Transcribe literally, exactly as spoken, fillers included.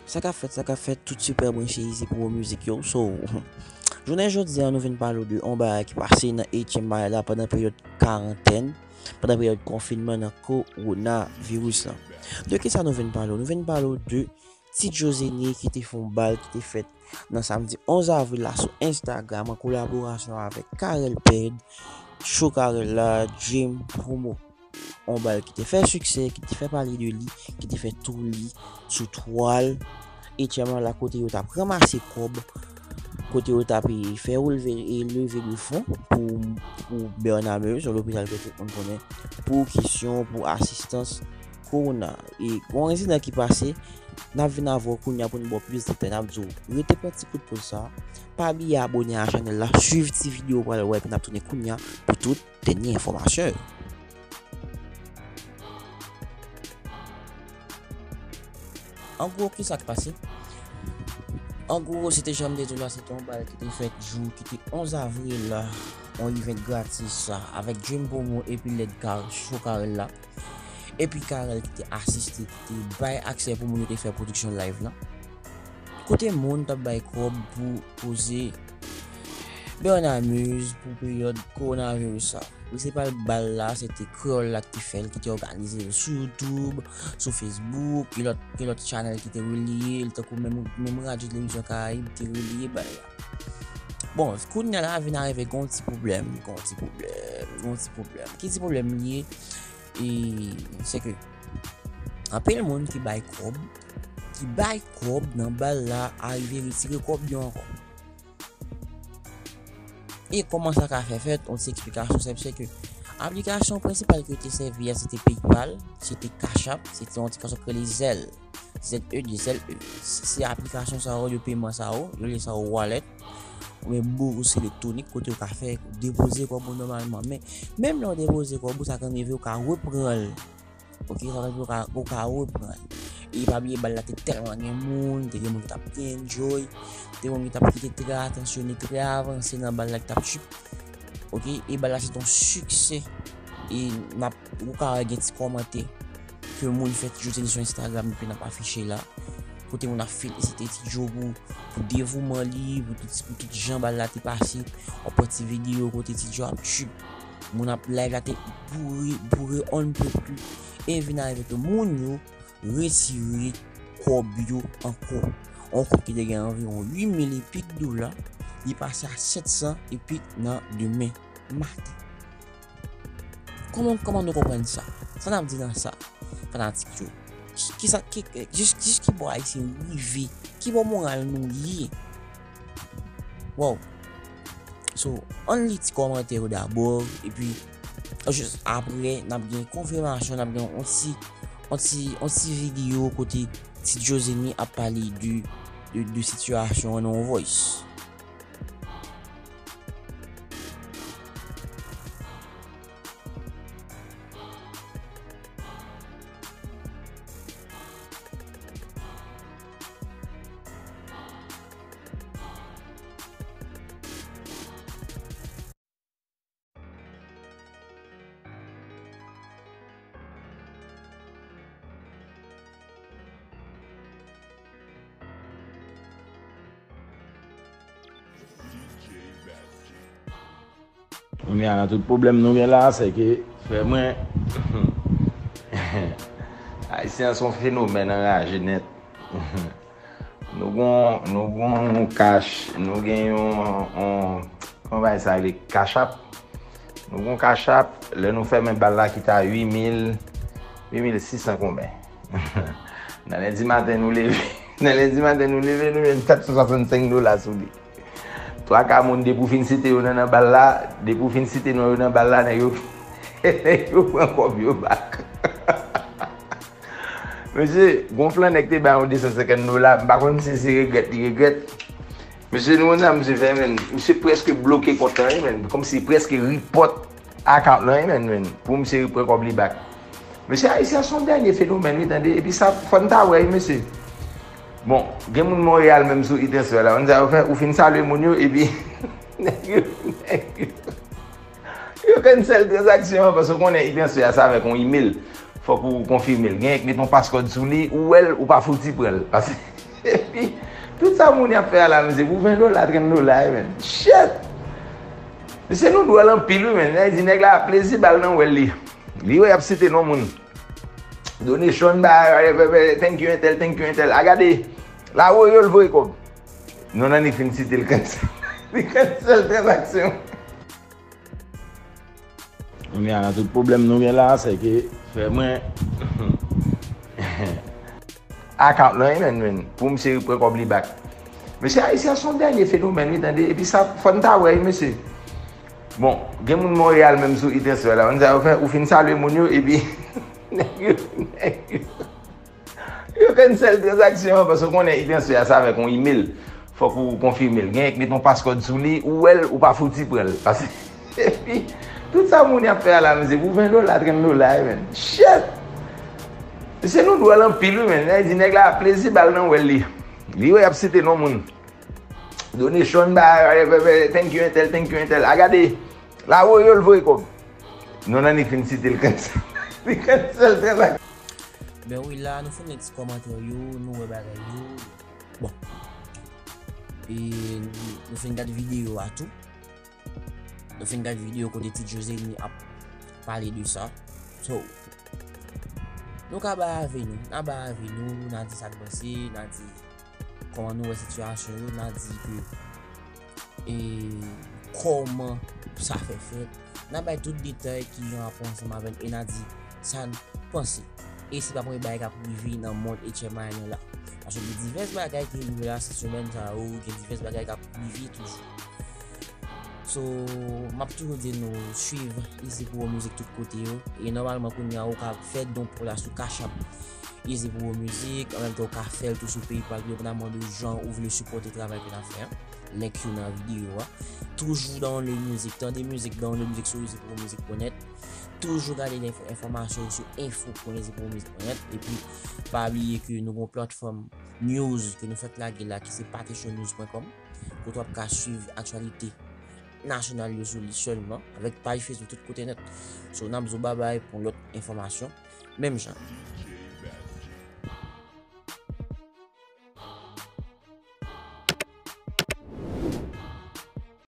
Sa k ap fèt, sa k ap fèt, tout sipè branche isit pou bon mizik yo. So, jounen jodi a, nou vin pale w de yon bagay ki pase nan H M I la pandan peryòd karantèn, pandan peryòd konfinman nan kowonaviris lan. De kisa nou vin pale w? Nou vin pale w de Ti Joe Zeni ki te fè yon bal ki te fèt nan samdi onz avril la sou Instagram an kolaborasyon avèk Carel Ped, Cho Carel la, Dream Promo. Yon bal ki te fè siksè, ki te fè pale de li, ki te fè touni sou twal H M I la kote yo t ap ranmase kòb, kote yo t ap, e, fè woulve e leve de fon pou, pou Bernard Meyers, yon lopital ke tout moun konnen, pou kesyon, pou asistans kowona. E gon ensidan ki pase, n ap vin avè w kounye a pou n ba w plis detay. N ap di w, rete pran ti kout poz sa, pa bliye abòne a chanèl la, swiv ti videyo w pral wè, epi n ap tounen kounye a pou tout dènye enfòmasyon yo. An gwo, kisa k pase? An gwo, se te jan m te di w la, se te yon bal ki te fèt jou ki te onz avril la, yon event gratis sa, avèk Dream Promo epi Led Car-, Cho Carel la. Epi Carel ki te asiste, ki te bay aksè pou moun yo te fè pwodiksyon live lan. Kote moun t ap bay kòb pou koze Bernard Meyers pou peryòd kowonaviris sa. Prensipal bal la, se te Kreyòl la ki te fè l, ki te òganize l sou YouTube, sou Facebook, gen lòt, gen lòt chanèl ki te releye l, tankou menm, menm Radyo Televizyon Karayib te releye bal la. Bon, kounye a la vin arive gon ti pwoblèm, gon ti pwoblèm, gon ti pwoblèm. Ki ti pwoblèm li ye? E se ke anpil moun ki bay kòb, ki bay kòb nan bal la, arive retire kòb yo ankò. E kòman sa ka fè fèt? Yon ti eksplikasyon senp, se ke aplikasyon prensipal ke yo te sèvi a, se te PayPal, se te Cash App, se te yon aplikasyon ki rele Zelle. Z E D, Zelle. Se, se aplikasyon sa yo, de peman sa yo, yo rele sa yo wallet, oubyen bourse elektwonik, kote w ka fè depoze kòb ou nòmalman. Men, menm lè w depoze kòb ou, sa ka rive w ka repran l. Ok, sa vle di ou ka, ou ka reprann. E pa bliye bal la te tèlman gen moun, te gen moun ki t ap byen enjoy, te gen moun ki t ap, ki te trè atansyone, trè avanse nan bal la ki t ap trip. Ok, e bal la se t on siksè. E n ap, ou ka wè gen ti kòmantè ke moun fè ti Joe Zeni sou Instagram epi n ap afiche la. Kote moun ap felisite Ti Joe pou, pou devouman li, pou tout, pou tout jan bal la te pase. W ap wè ti videyo kote Ti Joe ap trip. Moun ap live la te boure, boure on ne peut plus. E vin arive ke moun yo retire kòb yo ankò. On kòb ki te gen anviwon uit mil epik dola, li pase a sèt san epik nan demen maten. Kòman, kòman nou konprann sa? Sa n ap di nan sa, fanatik yo? Ki, kisa, ki, jis, jis ki bò Ayisyen rive? Ki bò moral nou ye? Wow. So, ann li ti kòmantè yo dabò, epi jis apre, n ap gen konfimasyon, n ap gen on ti, on ti, on ti videyo kote Ti Joe Zeni ap pale de, de, de sitiyasyon an nan yon voice. Kounye a, nan tout pwoblèm nou gen la, se ke, frè mwen, Ayisyen an se yon fenomèn anraje nèt. Nou gon, nou gon yon kach, nou gen yon, yon, kòman bagay sa rele? Cash App. Nou gon Cash App, lè nou fèmen bal la ki ta uit mil, uit mil sis san konbyen. Nan lendi maten nou leve, nan lendi maten nou leve, nou jwenn kat san swasannsenk dola sou li. Twa ka moun, depi w fin site yo nan, nan bal la, depi w fin site non yo nan bal la, nèg yo, nèg yo pran kòb yo bak. Mesye, gon flannè ki te bay yon de san senkant dola, m pa konn si se regrèt li regrèt. Mesye, nou konn sa misye fè, menn. Misye prèske bloke kont lan, wi, menn. Kòmsi prèske report account lan, wi, menn, menn. Pou misye repran kòb li bak. Mesye, Ayisyen se yon dènye fenomèn, wi, tande. Epi sa, fò n ta wè, wi, mesye. Bon, gen moun Monreyal menm sou Itansè la. Konn sa yo fè, ou fin salye moun yo, epi nèg yo, nèg yo, yo cancel tranzaksyon an, paske w konnen Itansè a se avèk yon email. Fòk ou konfime l. Genyen k met yon passcode sou li, ou wè l, ou pa fouti pran l. Paske Epi, tout sa moun y ap fè a la, mesye, pou ven dola, trant dola, wi, men. Shit! Mesye, nou dwòl anpil, wi, men. Nèg di, nèg la, plezi ba l nan wè l li. Li wè y ap site non moun. Donation, ba, thank you, entèl, thank you, entèl. A gade, la, woyo, l voye kòb. Non, nan li fin site l cancel. Li cancel tranzaksyon. Kounye a, tout pwoblèm nou gen la, se ke frè mwen account lan, men, men, pou misye pran kòb li back. Mesye, Ayisyen se yon dènye fenomèn, wi, tande. Epi sa, fò n ta wè, wi, mesye. Bon, gen moun Monreyal menm sou Itanswè la. Konn sa yo fè, ou fin salye moun yo, epi nèg yo, nèg yo, yo cancel tranzaksyon an, paske w konnen Itanswè a se avèk yon email. Fòk ou konfime l. Gen k met yon passcode sou li, ou wè l, ou pa fouti pran l. Paske, epi, tout sa moun y ap fè a la, mesye, pou ven dola, trant dola, wi, men. Shit! Mesye, nou dwòl anpil, wi, men. Nèg di, nèg la, plezi ba l nan wè l li. Li wè y ap site non moun. Donation, ba, thank you, entèl, thank you, entèl. A gade, la, woyo, l voye kòb. Non, nan li fin site l cancel. Li cancel tranzaksyon. Ben wi, la, nou fin li ti kòmantè yo, nou wè bagay yo. Bon. E nou, nou fin gade videyo a tou. Nou fin gade videyo kote Ti Joselmi ap pale de sa. So, nou ka bay avi nou, n a bay avi nou, n a di sa n panse, n a di kòman nou wè sitiyasyon yo, n a di ke, e, kòman sa fè fèt. N a bay tout detay ki gen rapò ansanm avè l e n a di sa n panse. E se pa premye bagay k ap rive nan mond H M I an la. Paske gen divès bagay ki rive la, se semèn sa yo, gen divès bagay k ap rive toujou. So, m ap toujou di nou swiv Easy Pro Music tout kote yo. E nòmalman kounye a ou ka fè don pou la sou Cash App Easy Pro Music, an menm tan ou ka fè l tou sou PayPal, yo pa mande w jan ou vle sipòte travay ke n ap fè an. Link yo nan videyo a. Toujou download mizik, tande mizik, download mizik sou Easy Pro Music pwen nèt. Toujou gade enfo-, enfòmasyon yo sou info pwen easy pro music pwen nèt. Epi, pa bliye ke nou gen yon platfòm news ke nou fèk lage la ki se patricionnews pwen kòm. Kote w ap ka swiv aktyalite nasyonal yo sou li sèlman, avèk paj Facebook tout kote nèt. So, n ap di w babay pou yon lòt enfòmasyon. Menm jan.